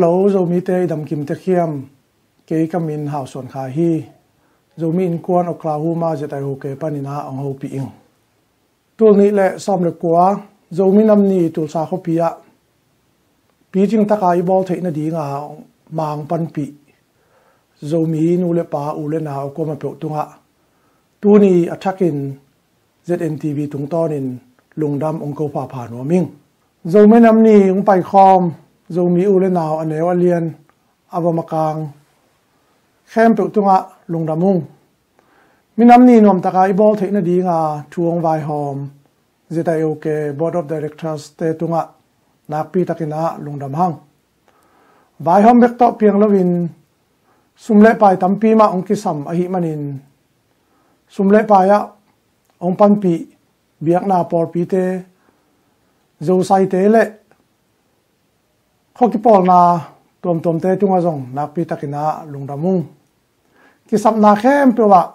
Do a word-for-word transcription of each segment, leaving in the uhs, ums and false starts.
Hello, Zomite i damkim tek hiam? Kei ka min Hau Suan Khai hi. Zomi Innkuan Oklahoma Z I O K panin ah hong hopih ing. Tul nih le sawm le kua, Zomi Nam Ni Tulsa khuapi ah picing taka i bawl theih nadinga mang panpih Zomi nu le pa, u le nau a kuamah peuh tungah tuni a thakin Z N T V tungtawnin lungdam hong ko phapha nuam ing. Zomi Nam Ni hong paikhawm Zomi u le nau a neu a lian, a vom a kang khempeuh tungah lungdam ung. Minam ni nuamtaka i bawl theih nadinga thu hong vaihawm Z I O K Board of Directors te tungah nakpi takin ah lungdam hang. Vaihawm bek tawh piang loin sum le pai tampi mah hong kisam ahih manin sum le pai ah hong panpih biakna pawlpite, Zosaite le khua kipawlna tuamtuamte tungah zong nakpi takin ah lungdam ung. Kisapna khempeuh ah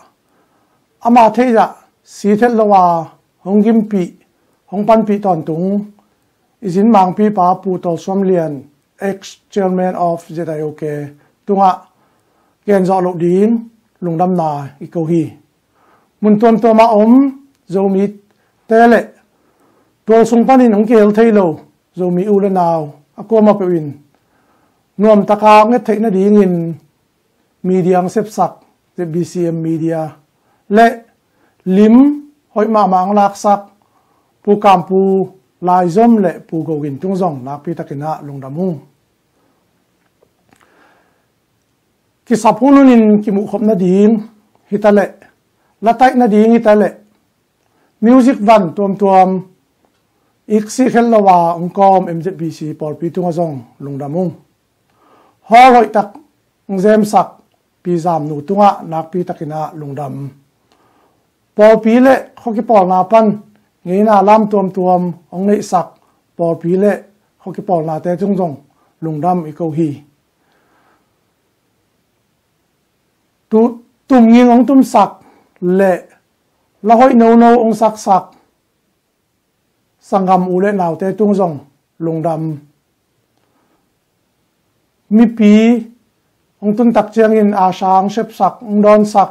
ama theihzah sithet lo a hong gimpih, hong panpih tawntung i zin mangpipa Pu Tawlsuam Lian, ex chairman of Z I O K, tungah gen zawh loh ding lungdamna i ko hi. Mun tuamtuam a om Zomite le tual sung panin hong kihel thei lo Zomi u le nau a kuamah peuh in nuamtaka hong et theih nadingin media hong sepsak Z B C M media le lim hoih mahmah hong laksak Pu Kampu Laizom le Pu Go Gin tung zong nakpi takin ah lungdam ung. Kisap hun hunin kimuhkhop nading hi ta leh, lataih nading hi ta leh, music van tuamtuam iksi khelh lo a hong kawm M Z B C pawlpi tungah zong lungdam ung. Hall hoihtak hong zemsak Pi Zam Nu tungah nakpi takin ah lungdam. Pawlpi le khua kipawlna pan ngeina lam tuamtuam hong neihsak pawlpi le khua kipawlnate tung zong lungdam i ko hi. Tu, tumnging hong tumsak le la hoih nono hong saksak sanggam u le naute tung zong lungdam. Mipi hong tuntak ciangin a sang sepsak, hong dawnsak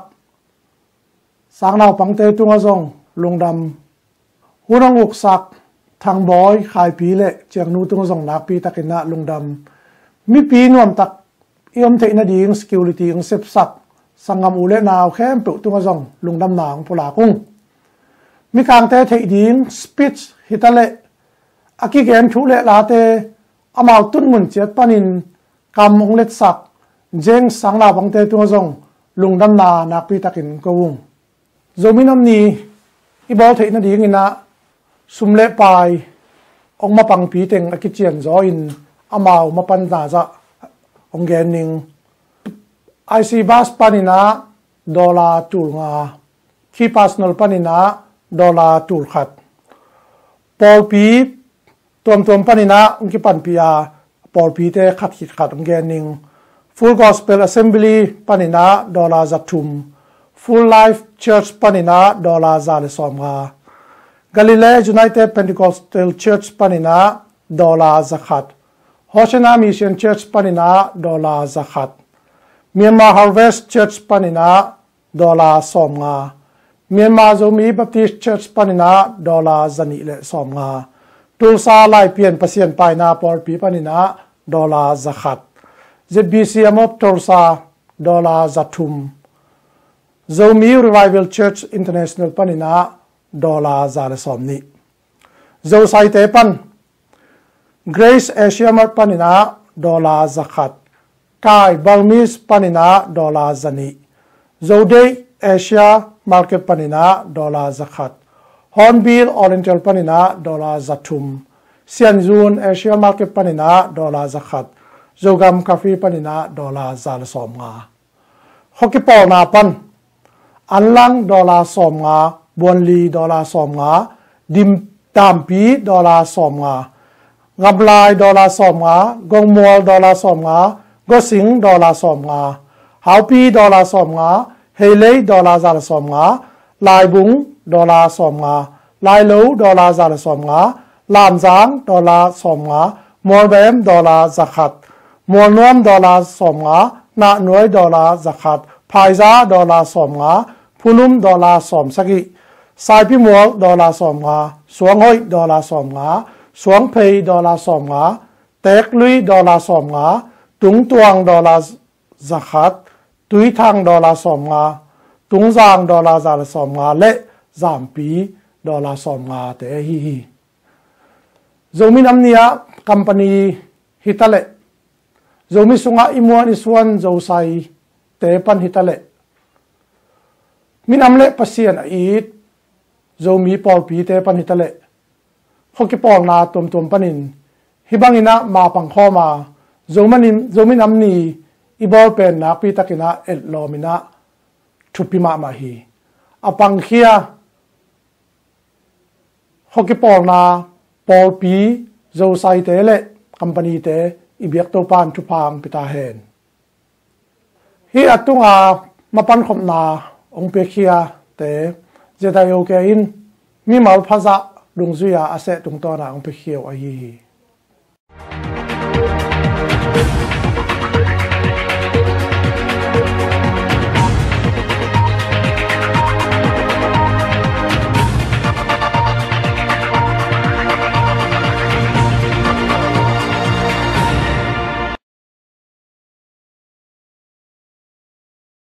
sangnaupangte tungah zong lungdam. Hun hong uksak Thangbawi, Khaipi le Ciangnu tungah zong nakpi takin ah lungdam. Mipi nuamtak i om theih nading security hong sepsak sanggam u le nau khempeuh tungah zong lungdamna hong pulak ung. Mikangte theih ding speech hi ta leh, a kigen thu le late amau tun mun ciat panin kam hong letsak James sangnaupangte tungah zong lungdamna nakpi takin ko ung. Zomi Nam Ni i bawl theih nadingin ah sum le pai hong mapangpi teng a kician zaw in amau mapanna zah hong gen ning. I C bus panin ah dollar tul nga, Key Personal panin ah dollar tul khat, pawlpi tuamtuam panin ah hong kipanpih a pawlpite khat khit khat hong gen ning. Full Gospel Assembly panin ah dollar za thum, Full Life Church panin ah dollar za le sawm nga, Galilee United Pentecostal Church panin ah dollar za khat, Hosanna Mission Church panin ah dollar za khat, Myanmar Harvest Church panin ah dollar sawm nga, Myanmar Zomi Baptist Church panin ah dollar za nih le sawm nga, Tulsa Laipian Pasian Paina Pawlpi panin ah dollar za khat, Z B C M of Tulsa dollar za thum, Zomi Revival Church International panin ah dollar za le sawm nih. Zosaite pan Grace Asia Mart panin ah dollar za khat, Kai Burmese panin ah dollar za nih, Zodeih Asia Market panin ah dollar za khat, Hornbill Oriental panin ah dollar za thum, Sianzun Asia Market panin ah dollar za khat, Zogam Cafe panin ah dollar za le sawm nga. Khua kipawlna pan Anlang dollar sawm nga, Buanli dollar sawm nga, Dim, Dampi dollar sawm nga, Ngamlai dollar sawm nga, Gongmual dollar sawm nga, Gosing dollar sawm nga, Haupi dollar sawm nga, Heilei dollar za le sawm nga, Laibung dollar sawm nga, Lailo dollar za le sawm nga, Lamzang dollar sawm nga, Mualbem dollar za khat, Mualnuam dollar sawmnga, Nahnuai dollar zakhat, Phaiza dollar sawmnga, Phunum dollar sawmsagih, Saipimual dollar sawmnga, Suanghoih dollar sawmnga, Suangphei dollar sawmnga, Teeklui dollar sawmnga, Tungtuang dollar zakhat, Tuithang dollar sawmnga, Tungzang dollar za le sawmnga le Zampi dollar sawmnga te ahi hi. Zomi nam ni-ah company hi taleh, Zomi sungah i muan i suan Zosai te pan hi taleh, minam le Pasian a it Zomi pawlpi te pan hi taleh, khua kipawlna tuamtuam panin hih bangin ah mapang khawm a, Zomi nam ni i bawl pen nakpi takin ah etlawm in ah thupi mahmah hi. A pangkhia khua kipawlna pawlpi Zosaite le company te i biak Topan thupha hong pia ta hen. Hih a tunga mapankhopna hong piakhia te Z I O K in mimal phazah dungzui-a a seh tungtawn a hong piakhia uh ahi hi.